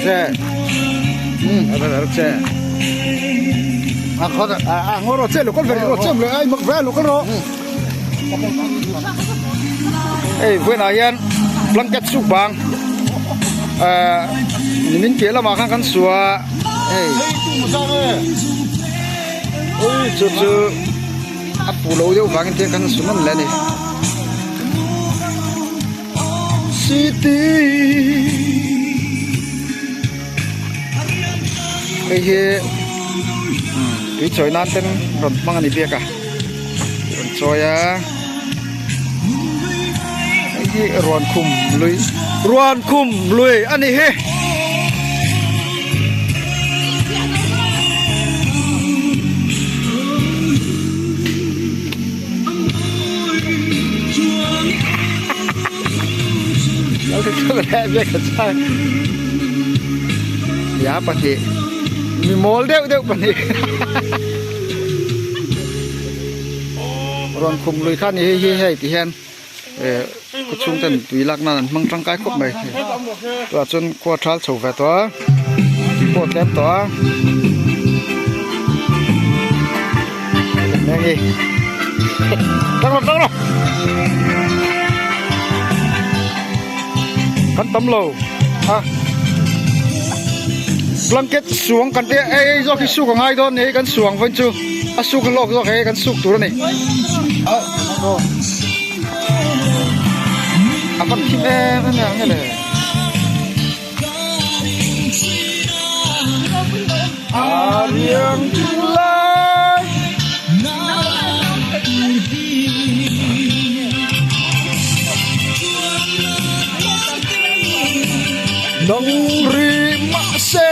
Che. Um, che. A kho da. A ngo ro che lo kal ve ro che lo ai mak ve lo kal ro. Ei vawiinah hian blanket suk bang ahh nimin piah lamah khan kan suah a hei chu chu a fuh lo deuh vangin te kan su nawn leh a ni city hei hi tui chawi nan ten rawn hmang a ni biak a rawn chawi a hei hi ruan khum lui ruan khum lui a ni hi. Ya pahnih mi mawl deuh deuh pahnih rawn khum lui kha ni hei hi hei ti hian eh khaw chhung ten tui lak nan an hmang tangkai khawp mai tunah chuan khua thal chho ve tawh a tui pawh a tlem tawh a. Tang rawh tang rawh Kan tam lo a Blanket suang kan te ei ei zawk hi suk a ngai dawn ni kan suang vawn chu a suk a lawk zawk hei kan suk tur a ni A van thim em em ang le. A riang lai Nang ri mah se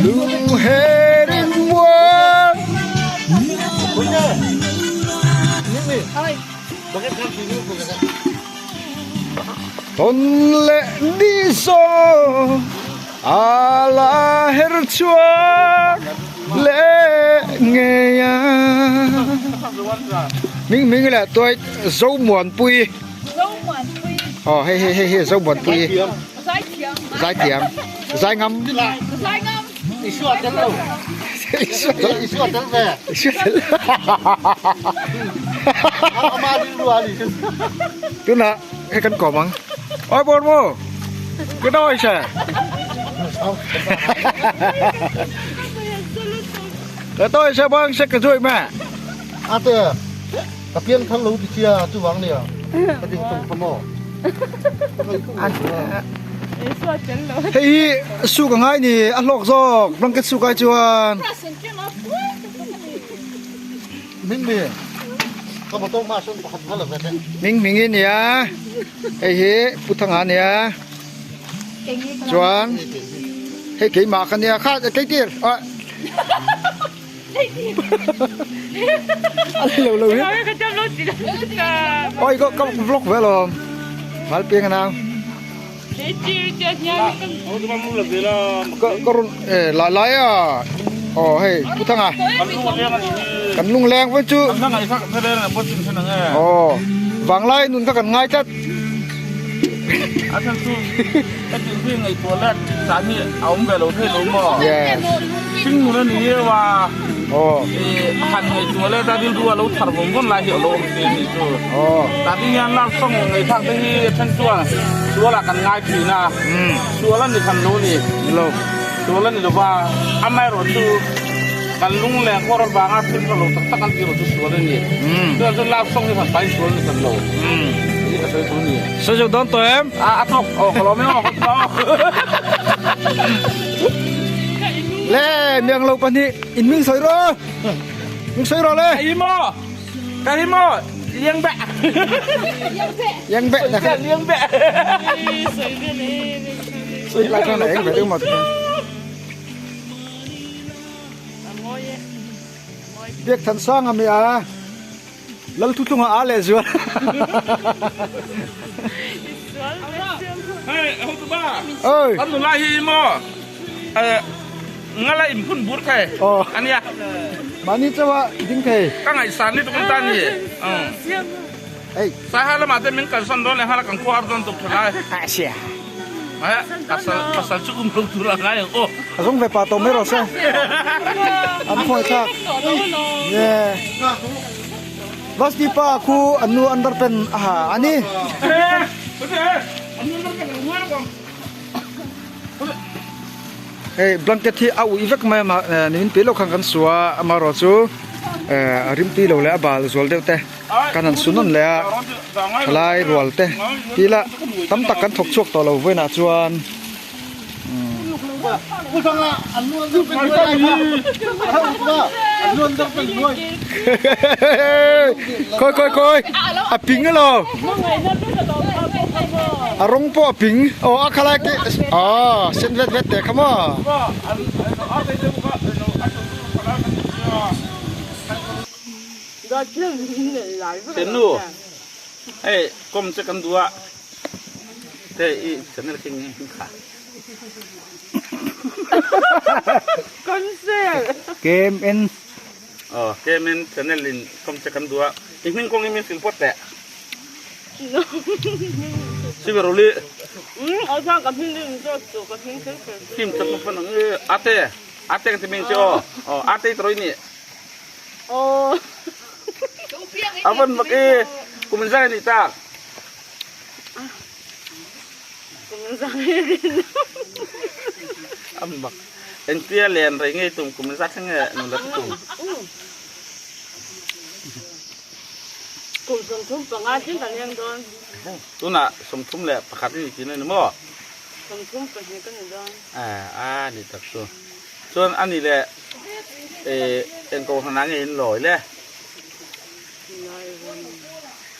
lung herin muang Tawn leh ni zawng a la her chhuak leh ngei a. Ming ming leh tuai Zomuanpui. Zomuanpui. Aw hei hei hei hi Zomuanpui. Zaithiam. Zaithiam. Zaingam. Zaingam. Isua tel lo. Isua tel. Isua tel ve. Isua tel. Ama rilru a ni. Tunah hei kan kawm ang. Oi bawr mu. Ka dawi che. Ka dawi che bang se ka zui ma. Ate ka pian thar lo ti chia chu wang nia. Ka ding tum kha maw. Hei hi suk a ngai ni a hlawk zawk blanket suk ai chuan. Ming ming i nia hei hi Pu Thanga a nia chuan hei keimah kha nia kha keitir ah. A lo lo hi. Oi có có vlog ve lom. Mal piang anau. Có có run lại lại à. Ồ hei Pu Thanga. Kan lung leng với chu. Ồ vang lai nun ka kan ngai tlat. A chhan chu heti hi ngaihtuah let tan hi a awm ve lo thei lo maw? Thing nun a ni eo a, ih han ngaihtuah let a rilru a lo thar vawng vawng lai hi a lo awm thin a nih chu. Tah te hian love song ngaihthlak te hi a then chuan sual ah kan ngai thin a, sual a ni hran lo a ni. Sual a ni lo va, amaherawh chu kan lung leh kawr avanga thil tha lo tak tak an tih erawh chu sual a ni. Chuan chu love song hi hran pahin sual a ni hran lo. Hei hi ka sawi tur a ni. Sawi zawk dawn tawh em? A a thawk aw ka lawm em aw ka ti aw. Le miang lo pahnih in ming sawi rawh. Ming sawi rawh le. Ka hi maw? Ka hi maw? Liang beh. Liang beh. Liang beh. Sawi lai khan eng ve deuh maw. Biak than sang a mi a. Lal thutlung a a leh zual. Hei hotu ba. Oi. Kan nula hi maw ngala in phun bur thei ania. Mahni chawa ding thei. Ka ngaihsan ni tukum ta ni. Ei. Saiha lamah te min kalsan dawn leh nghala kan khuar dawn tuk tha lai. Asia. Pasal chu um lo tur a ngai ang aw. A zawng ve pah tawh mai rawh se. An khawi thlak. Yeah. Vasti pa khu an nu underpant a ha a ni. Hei blanket hi a uih vek mai a mah nimin piah lawk khan kan su a amaherawh chu a rimtui lo leh a bal zual deuh te kan han su nawn leh a thalai rual te tih lah tam tak kan thawk chhuak tawh lo vawiinah chuan. Khawi khawi khawi a ping elo a rawng pawh a ping aw a khalai te aw sen vet vet teh kha maw. Hei kawm che kan duh a. Te i channel khi nge hming kha. KMN. Oh, KMN channel in kom che kan duh a. I hming kawng in min hrilh pawt teh. Siveruli. Him chak na fan ang e. Ate, ate kan ti ming che aw. Oh, ate i taroi ni. Avan mak e. Kumin zai ni tak. Ambak engtia len rei ngei tum kum zat thleng nge nula te tum. Kum 35 thleng kan leng dawn. Tunah 31 i ni tihna ni maw? 32 ka ni dawn. A ni tak chu. Chuan a ni leh eng kohhran ah nge in lawi le?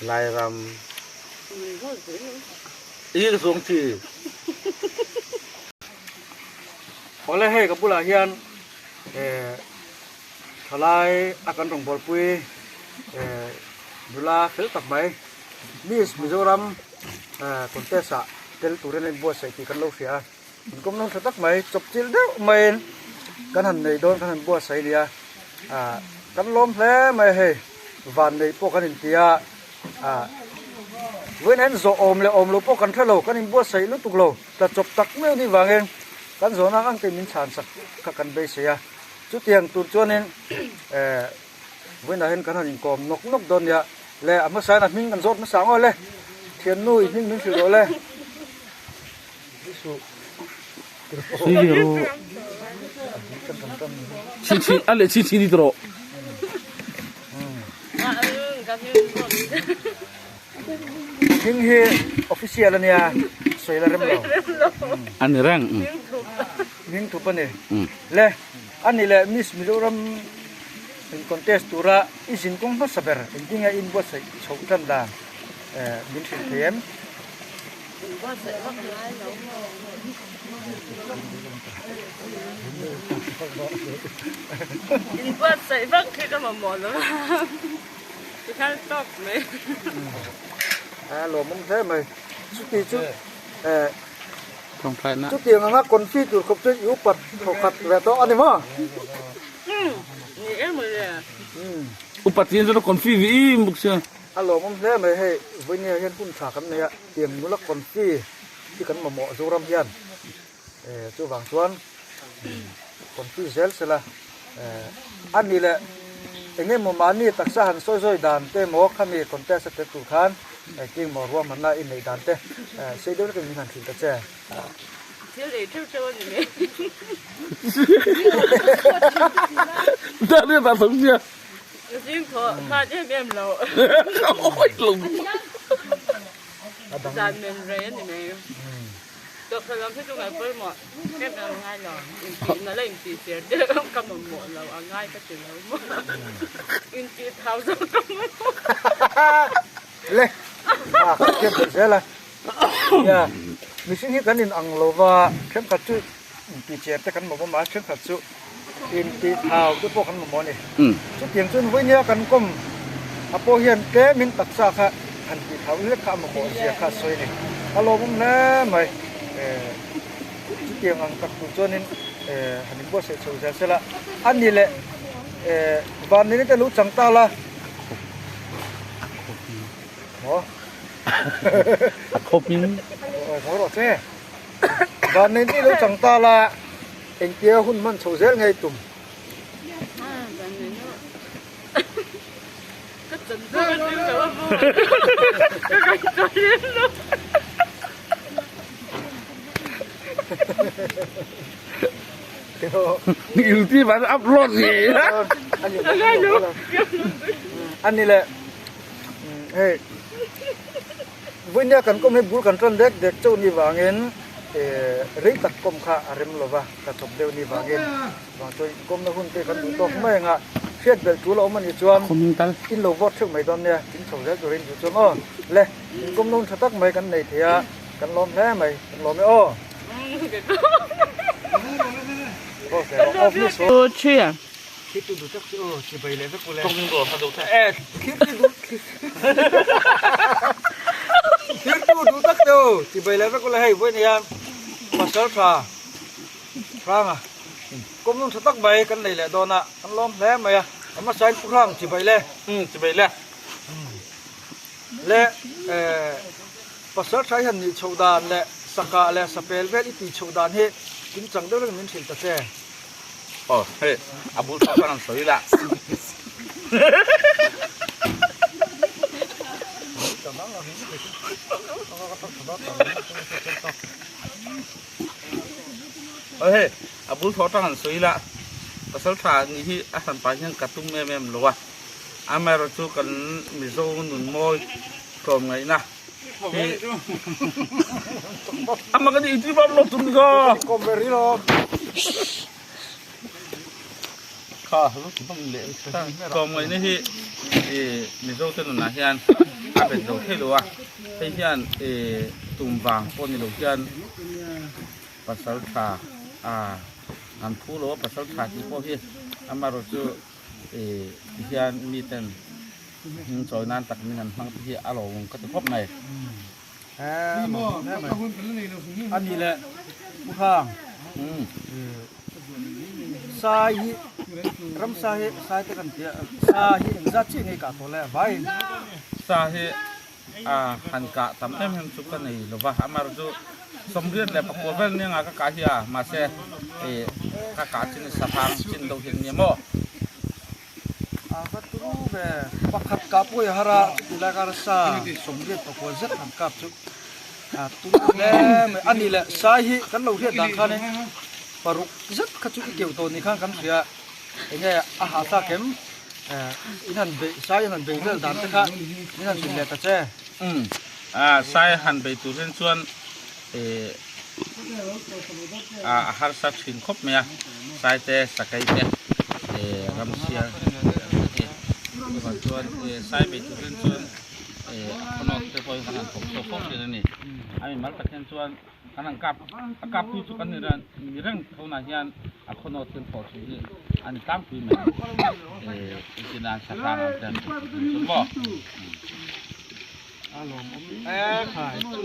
Lairam. I ka zuang chi. Awle hei ka bulah hian eh thalai a kan rawn bawlpui eh nula fel tak mai Miss Mizoram eh contest ah tel turin a inbuatsaih tih kan lo hria a. Inkawm nawm tha tak mai chawp chilh deuh maiin kan han nei dawn kan han buatsaih a nia ah kan lawm hle mai a hei van nei pawh kan inti a ah vawiin hian zawh awm leh awm loh pawh kan hre lo kan inbuatsaih lutuk lo tla chawp tak mai anih vangin kan zawhna ang te min chhan sak kha kan beisei a chutiang tur chuanin eh vawiinah hian kan han inkawm nawk nawk dawn nia le a hmasa hian a hming kan zawt hmasa ang aw le thiannu i hming min hrilh rawh le. A leh chi chi ni tawh. Hming hi official ania sawi la rem lo. A ni reng. Hming thup a ni. Le a ni leh Miss Mizoram in contest tura i zin kawng hmasa ber engtin nge in buatsaih chhoh tan dan min hrilh thei em? Inbuatsaih vak khi ka mamawh lo a, tikhan tawk mai. A lawmawm hle mai. Chuti chu eh chutiang anga confi tur khawp chuan i upat thawkhat ve tawh a ni maw? Ni em mawle. Upat hian chuan a confi ve em bawk sia. A lawmawm hle mai hei vawinia hian hun tha kan nei a tiang nula confi hi kan mamawh Zoram hian eh chuvang chuan confi zel sela eh a ni leh eng emaw mahni taksa han sawi zawi dan te emaw khami contest a tel tur khan engtin emaw ruahmanna i neih dan te eh sei deuh takin min han hrilh ta che. Thil ei theuh theuh a ni mai. Zing thaw khat em em lo. Zan men rei a ni mai. Doctor lam hi chu ngai pawimawh em em ngai lo. Intih na la intih ser te ka mamawh lo a ngai ka ti lo maw. Intih thau zawk ka mamawh. Le a ka thiam theih zel a. Nia mihring hi kan in ang lo va thenkhat chu intih cher te kan mamawh a thenkhat chu Intih thau te pawh kan mamawh a ni. Chutiang chuan vawinia kan kawm a pawh hian tlemin taksa kha han tih thau lek kha a mamawh zia kha a sawi a ni. A lawmawm hle mai. Chutiang ang tak tur chuanin han inbuatsaih chho zel sela. A ni leh van nini te lo chang ta la. Maw? A khawpin. Aw haw rawh che. Van nei ni lo chang ta la engtia hun hman chho zel ngei tum. Ilti van upload ni. Ani le hei Vuinia kan kawm hi bul kan tan dek dek chauh ni vangin rei tak kawm kha a rem lova ka chawp deuh ni vangin vang chuan inkawmna hun te kan duh tawk mai anga hriat belh tul a awm anih chuan in lo vote theuh mai dawn nia in chho zel turin duh chuan aw le inkawmna hun tha tak mai kan nei thei a kan lawm hle mai kan lawm e aw. Pasal tha hian nih chhoh dan leh sakah leh sapel vel i tih chhoh dan hi kimchang deuh reng min hrilh ta che. Aw hei a bul tawk khan an sawi la. Aw hei a bul tawk tang an sawi la. Pasal tha nih hi a hran pah hian ka tum em em lo a. Amaherawhchu kan Mizo nun mawi tlawmngaihna hi ama kan inti vak lo tum ka tlawmngaihna hi Mizo te nunah hian a bet lo thei lo a, hei hian tum vang pawh ni lo hian pasal tha an phu lo a, pasal tha tih pawh hi amaherawhchu ti hian miten hming chawi nan tak min an hmang te hi a lawmawm ka ti khawp mai. A ni le Pu Hrang sai hi ramsa hi sai te kan tia sa hi engzat chiah nge kah tawh le vai in. Sa hi a han kah tam em em chu ka nei lo va amaherawhchu 94 vel nia nga ka kah hi a mahse ka kah chin sahrang chin deuh hian nia maw. A va turu ve pakhat kah pawh i har a chuti lai kar sa 89 zet han kap chu a turu hle mai a ni le sai hi kan lo hriat dan khanin paruk zet kha chu i keuh tawh ni khan kan hria enge a hahthlak em. In han bei sai han bei vel dan te kha in han hrilh leh ta che. Umm a sai han bei tur hian chuan eh a harsa thin khawp mai a sai te sakei te eh ramsia te chuvang chuan eh sai bei tur hian chuan eh a khawnawt te pawh hi kan han thawk chhuak fo thin a ni a mimal tak hian chuan Kan han kap a kap tu chu kan ni reng ni reng tho na hian a khawnawt hian thawh chu hi a ni tlangpui mai eh engtin a sahrang ang te an tih chu maw. A lawmawm e khai chu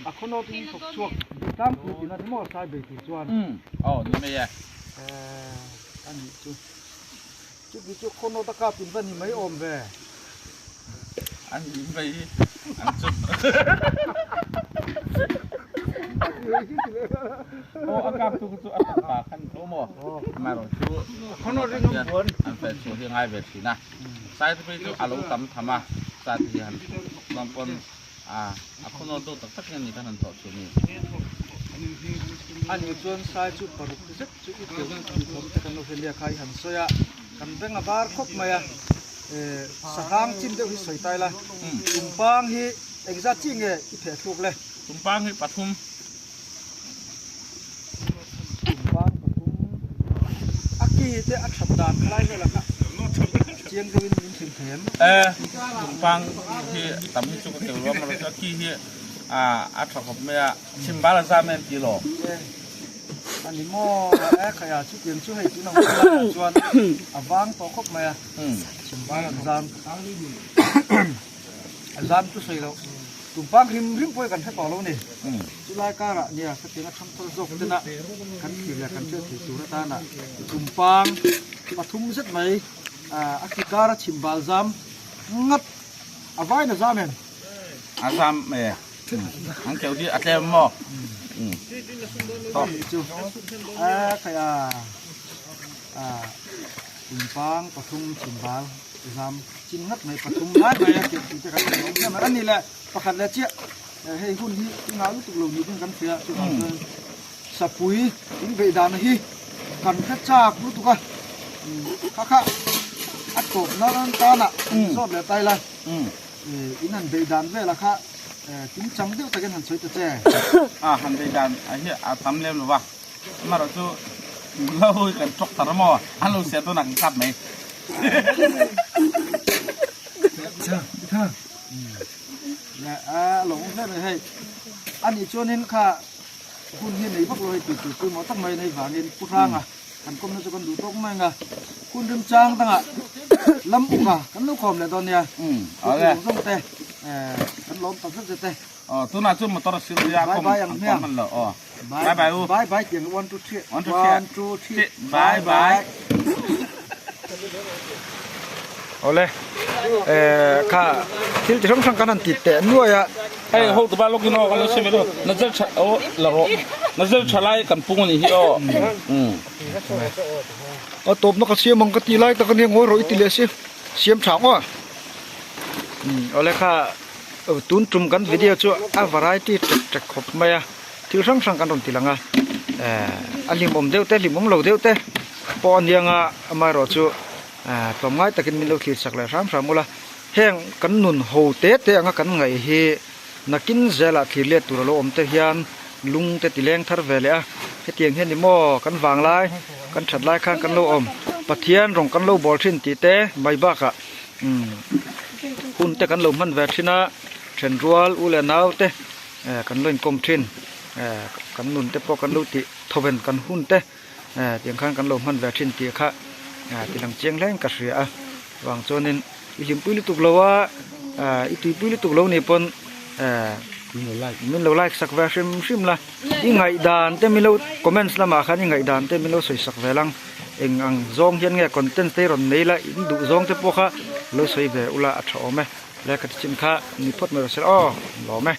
a khawnawt in thawk chhuak duh tlangpui tihna ni maw sai bei tur chuan. Umm aw ni mai e. Eh a nih chu chuti chu khawnawt a kap in va ni mai awm ve. An ni mai an chu. Aw a kap tu chu a tak pa khan tho maw amaherawh chu an fel chhuah hi a ngai ve thin a sai te phei chu a lo tam tham a sa te hi han chuan pawn a khawnawt deuh tak tak hian ni khan han thawh chhuah a ni. A nih chuan sai chu paruk zet chu i keuh tih thawm te kan lo hria nia kha i han sawi a kan beng a var khawp mai a. Sahrang chin deuh hi sawi tai la, tumpang hi engzat chi nge i pheh thluk le? Tumpang hi pathum. Tumpang pathum. A ki te a that dan khalai vel ah kha chiang deuhin min hrilh thei em? E, tumpang hi tam hi chu ka keu lo a, amaherawhchu a ki hi a tha khawp mai a, chhimbal a zam em ti lo? E. A ni maw? E khaia chutiang chu hei tuna hun laiah chuan a vang tawh khawp mai a, chhimbal an zam a zam chu sawi loh tumpang hrim hrim pawh hi kan hre tawh lo a ni. Chulai karah nia khatiang a thangthar zawk tena kan thlir leh kan hriat theih tur atana tumpang pathum zet mai a ki kara chhimbal zam ngat a vain a zam em? A zam e, an keuh hi a tlem maw? Ani chu a khai a a inpang pathum chhimbal zam chin ngat mai pathum lai mai a tih te kan awm em a ni le pakhat leh chiah hei hun hi i ngah lutuk lo niin kan hria chuvang chuan sapui in beih dan hi kan hre chak lutuk a kha kha a tawp nan tanah zawt leh ta ila in han beih dan vel a kha tin chang deuh takin han sawi ta che. A han beih dan hi a tam lem lo va, amaherawhchu lo hi kan tawk tar maw an lo siah dawnah kan kap mai. A lo awm hle mai hei anih chuanin kha hun hi nei vak lo hei tih tur pawimawh tak mai nei vangin Pu Hranga Kan kawmna chu kan duh tawk mai ang a, hun remchang dangah lam uk a kan lo khawm leh dawn nia. Awle. Zawng zawng te kan lawm tak zet zet e. Aw tunah chu motor a sil ria kawm an kawm hman lo aw. Bye bye u. Bye bye tiang 1 2 3 1 2 3 bye bye. Awle kha thil chi hrang hrang kan han ti teh nuai a. Hei ho tupa lawkin aw kan lo hre ve lo Nazar tha aw la rawh Nazar tha lai kan pung anih hi aw umm. A tawpna ka siam ang ka ti lai tak ania ngawi rawh i ti leh si siam tha ang aw. Umm awle kha tun tum kan video chu a variety ṭek ṭek khawp mai a thil hrang hrang kan rawn ti lang a eh a hlimawm deuh te hlimawm lo deuh te pawh ania nga amaherawhchu tlawmngai takin min lo thlir chak leh hram hram ula. Heng kan nun ho te te anga kan ngaih hi nakin zelah thlir let tur a lo awm te hian lung te ti leng thar ve leh a, hetiang hian ni maw kan vang lai kan that lai khan kan lo awm Pathian rawng kan lo bawl thin tih te mai bakah umm hun te kan lo hman ve thin a then rual u leh nau te eh kan lo inkawm thin eh kan nun te pawh kan lo tih thawven kan hun te. Eh tiang khan kan lo hman ve thin tih kha ah ti lang chiang hle in ka hria a vang chuanin i hlimpui lutuk lo a ah i tuipui lutuk lo nih pawn eh min lo like sak ve hrim hrim la i ngaihdan te min lo comments lamah khan i ngaihdan te min lo sawi sak ve lang eng ang zawng hian nge content te rawn nei la in duh zawng te pawh kha lo sawi ve ula a tha awm e lehkha ti chin kha ni phawt mai rawh se aw lawm e.